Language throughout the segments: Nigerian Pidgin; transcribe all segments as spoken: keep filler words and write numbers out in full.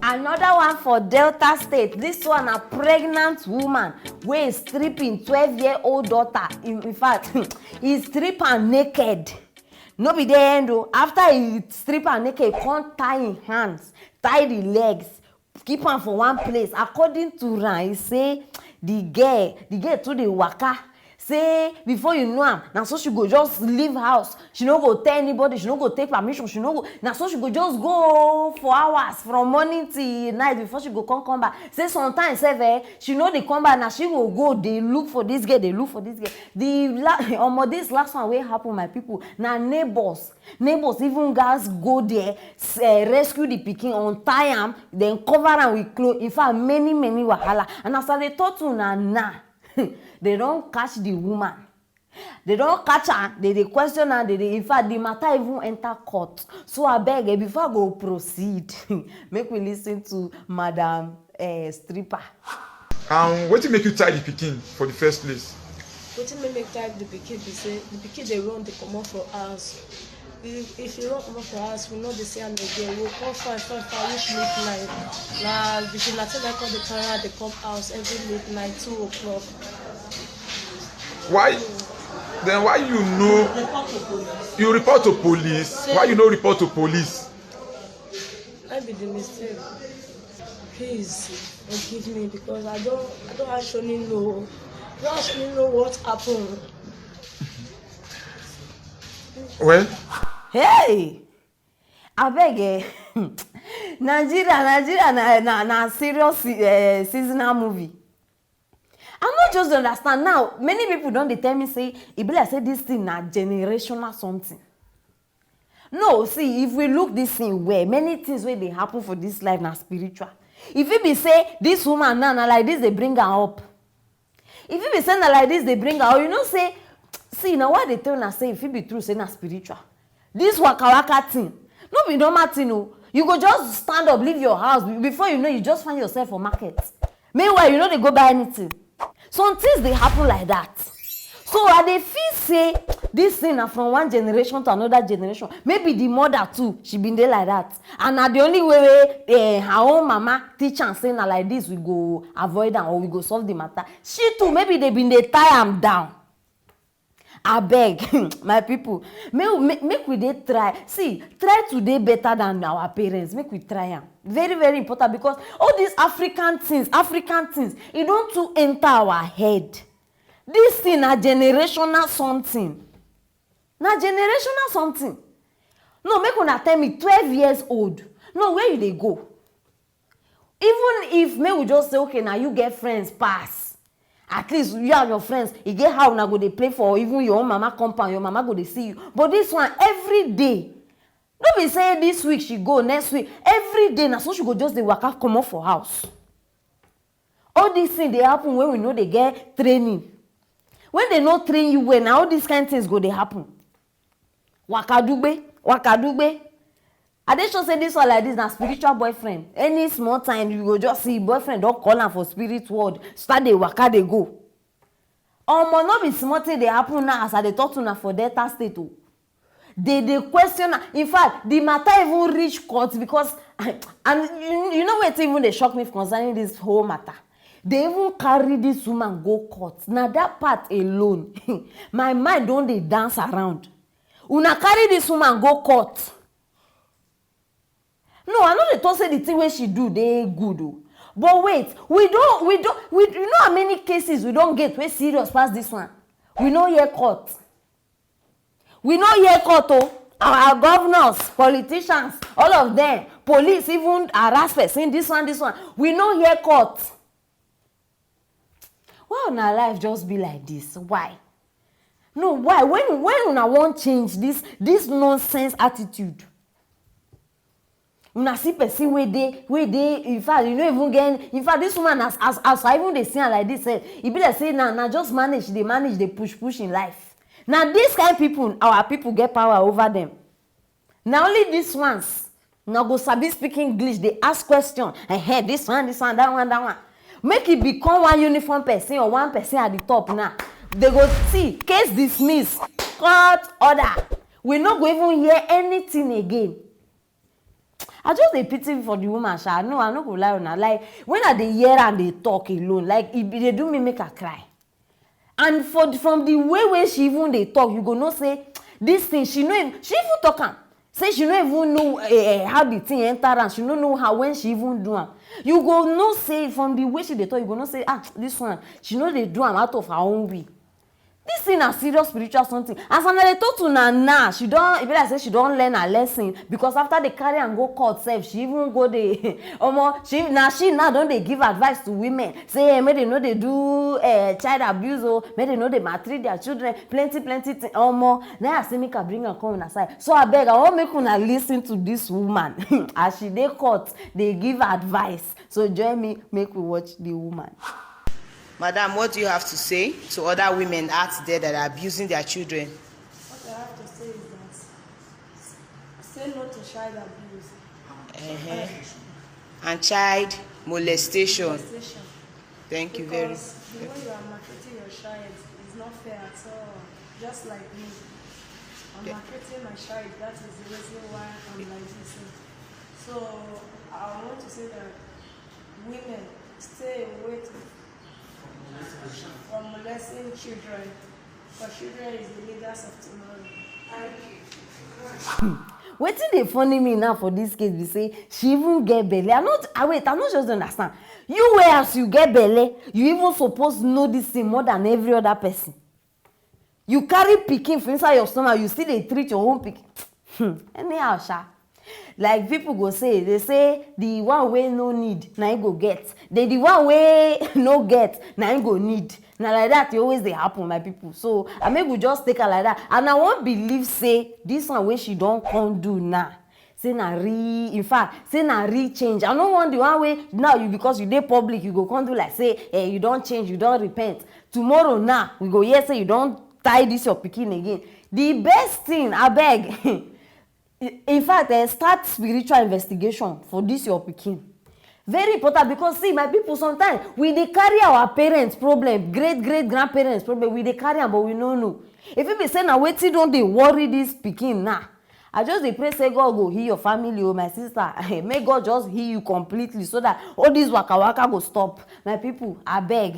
Another one for Delta State. This one, a pregnant woman wey strip im twelve year old daughter. In, in fact, he strip am naked. No be there end o. After he strip am naked, he come tie im hands, tie the legs, keep am for one place. According to am, he say the girl, the girl too dey waka. Say before you know am, na so she go just leave house. She no go tell anybody, she no go take permission, she no go, na so she go just go for hours from morning till night before she go come come back. Say sometimes sef, eh, she no dey come back, na she go go dey look for this girl, dey look for this girl. The la omo, this last one wey happen, my people, na neighbors. Neighbors even gas go there, s- eh, rescue the pikin, untie am, then cover am with cloth. In fact, many many wahala. And as I dey talk to una now, they don catch the woman. They don catch her. They dey question her. They dey, in fact, the matter even enter court. So abeg, eh, before I go proceed, make we listen to Madam, eh, Stripper. And wetin make you tie the pikin for the first place? Wetin make me tie the pikin be say the pikin dey run dey comot for house. If if you run comot for house, we no dey see am again. We go come find find find reach midnight. Na vigilante na come dey carry am dey come house every midnight, two o'clock. Why? Then why you no? You report to police. Why you no report to police? I be the mistake. Please forgive me because I don't I don't actually know. I don't actually know what happened. Well, Hey! Abeg, eh, Nigeria, Nigeria na, na, na serious, eh, seasonal movie. I no just dey understand now. Many people don dey tell me say e be like say this thing na generational something. No, see, if we look this thing well, many things wey dey happen for this life na spiritual. E fit be say this woman now na like this dey bring am up. E fit be say na like this dey bring am, or you know say, see, na why I dey tell una say e fit be true say na spiritual. This waka waka thing no be normal thing o. You go just stand up, leave your house, before you know, you just find yourself for market. Meanwhile, you no dey go buy anything. Some things dey happen like that. So I dey feel say this thing na from one generation to another generation. Maybe the mother too, she been dey like that. And na the only way wey, eh, her own mama teach am say na like this we go avoid am or we go solve the matter. She too, maybe they been dey tie am down. Abeg, my people, make, make, make we dey try. See, try to dey better than our parents. Make we try am. Very, very important, because all these African things, African things, e don too enter our head. This thing na generational something. Na generational something. No, make una tell me, twelve years old. No, where you dey go? Even if, make we just say, okay, na you get friends pass. At least you and your friends, e get how una go dey play for even your own mama compound, your mama go dey see you. But this one, every day. No be say this week she go, next week, every day na so she go just dey waka comot for house. All this thing dey happen when we no dey get training. When they no train you well, na all these kind things go dey happen. Wakadugbe, wakadugbe. I dey sure say this one like this na spiritual boyfriend. Any small time, you go just see boyfriend don call am for spirit world, start dey waka dey go. Omo, no be small thing dey happen now as I dey talk to una for Delta State o. They dey question am. In fact, the matter even reach court because, and you, you know wetin even dey shock me concerning this whole matter? They even carry this woman go court. Na that part alone, my mind don dey dance around. Una carry this woman go court. No, I no dey talk say the thing wey she do dey good o. But wait, we don, we don, we, you know how many cases we don get wey serious pass this one? We no hear court. We no hear court o. Our governors, politicians, all of them, police even harass person, this one, this one. We no hear court. Why una life just be like this? Why? No, why? When, when una wan change this, this nonsense attitude? Una see person wey dey, wey dey, in fact, you no even get, in fact, this woman, as, as, as I even dey see am like this, eh, e be like say na, na just manage, dey manage, dey push, push in life. Na this kind people, our people get power over them. Na only these ones na go sabi speak English, dey ask question. Hey, this one, this one, that one, that one. Make e become one uniform person or one person at the top now. They go see, case dismiss, court order. We no go even hear anything again. I just dey pity for the woman sha. No, I no go lie una. Like, when I dey hear am dey talk alone, like, e be dey do me make I cry. And for from the way wey she even dey talk, you go know say this thing, she no even, she even talk am say she no even know eh, eh, how the thing enter am. She no know how, when she even do am. You go know say from the way she dey talk, you go know say, ah, this one, she no dey do am out of her own will. This thing na serious spiritual something. As una dey talk to una now, she don, e be like say she don learn her lesson, because after they carry am go court sef, she even go dey omo, she, na she now don dey give advice to women say, eh, make they no dey do eh, child abuse o, make they no dey maltreat their children, plenty plenty thing. Omo, na I say make I bring am come una side. So abeg, I wan make una listen to this woman as she dey court dey give advice. So join me, make we watch the woman. Madam, what do you have to say to other women out there that are abusing their children? What I have to say is that say no to child abuse. Uh-huh. And child molestation. Molestation. Thank you very much. Because the way you are maltreating your child is not fair at all. Just like me. I'm Yeah. maltreating my child. That is the reason why I'm like this. So I want to say that women, stay away to from molesting children, for children is the leaders of tomorrow. Wetin dey funny me now for this case be say she even get belle. I no, I wait, I no just understand. You wey as you get belle, you even suppose know this thing more than every other person. You carry pikin for inside your stomach, you still dey treat your own pikin. Hmm, anyhow sha. Like people go say, they say the one wey no need na him go get, then the one wey no get na him go need. Na like that e always dey happen, my people. So I make we just take am like that. And I wan believe say this one wey she don come do now, say na real, in fact, say na real change. I no want the one wey now you, because you dey public, you go come do like say eh, you don change, you don repent. Tomorrow now we go hear say you don tie this your pikin again. The best thing, abeg, in fact, eh, start spiritual investigation for this your pikin. Very important, because see, my people, sometimes we dey carry our parents problem, great great grandparents problem, we dey carry am, but we no know. If it be say na wetin don dey worry this pikin now, I just dey pray say God go heal your family o, my sister. May God just heal you completely so that all this waka waka go stop. My people, abeg,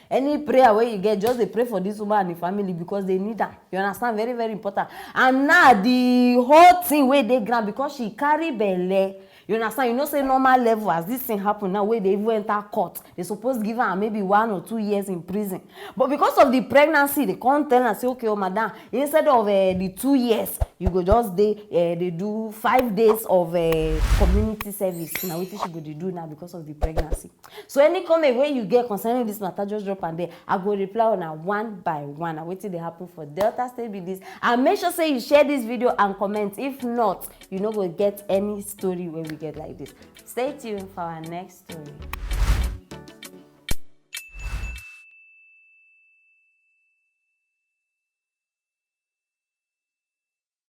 any prayer wey you get, just dey pray for this woman and the family, because they need am. You understand? Very very important. And now the whole thing wey dey ground, because she carry belle. You understand? You know say normal level, as this thing happen now, wey they even enter court, they suppose give am maybe one or two years in prison. But because of the pregnancy, they come tell am say, okay, oh madam, instead of uh, the two years, you go just dey uh, dey do five days of uh, community service. Na wetin she go dey do now because of the pregnancy. So any comment wey you get concerning this matter, just drop am there. I go reply una one by one. Na wetin dey happen for Delta State be this. And make sure say you share this video and comment. If not, you no go get any story wey we get like this. Stay tuned for our next story.